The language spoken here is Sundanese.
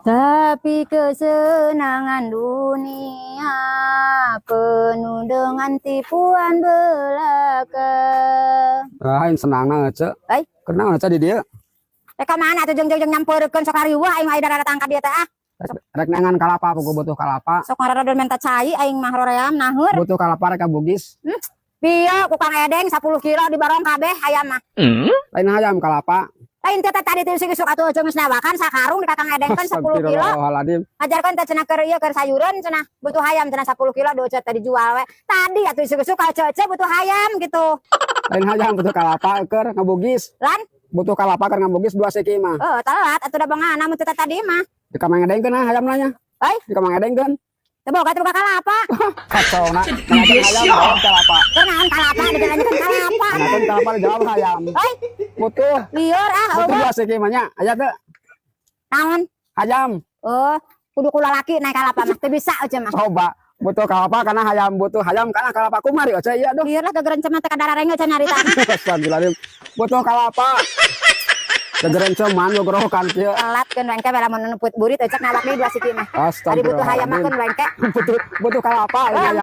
Tapi kesenangan dunia penuh dengan tipuan belaka. Lain senangna Ece. Ai. Kenal Ece di dieu. Rek ka mana atuh jeung jeung nyamperkeun sok riweuh aing mah aya datang ka dieu teh ah. Rek neangan kalapa, pokok butuh kalapa. Sok ngaradon menta cai aing mah hoream naheur. Butuh kalapa rek ka Bugis. Pieu ku Kang Edeng 10 kilo dibarong kabeh hayam mah. Lain hayam, kalapa. Lain teh tadi teh isuk atuh jeung geus nawakan sakarung di Kakang Edeng kan 10 kilo. Astagfirullahaladzim. Ajarkan teh cenah keur ieu keur sayuran cenah butuh hayam cenah 10 kilo do teh dijual we. Tadi atuh isuk-isuk ka Cece butuh hayam gitu. Lain hayam, butuh kalapa keur ngabugis. Lan? Butuh kalapa keur ngabugis dua siki mah. Oh, telat atuh da bangana mun teh tadi mah. Di Kamang Edeng kan hayam nanya. Ai? Di Kamang Edeng kan. Teu boga, teu boga kalapa. Kacau na. Nanyakeun hayam, jawab kalapa. Keur naon kalapa dijalankeun kalapa? Nanyakeun kalapa, dijawab hayam. Ai, Butuh. Lieur ah, Butuh eueuh. dua siki mah nya. Aya teu? Naon? Hayam. Oh, kudu ku lalaki naik kalapa mah teu bisa aja mah. Coba butuh kalapa karena hayam, butuh hayam karena kalapa, kumari Oce iya duh. Lieur lah gegerencem teh kadarareng aja nyarita. Astagfirullahaladzim. Butuh kalapa. Gegerenceman lu gerokan kieu. Telat keun wengke bela mun nuput burit ecek nawak deui dua siki mah. Tadi butuh hayam mah Astagfirullahaladzim. Keun wengke. Butuh butuh kalapa ini hayam.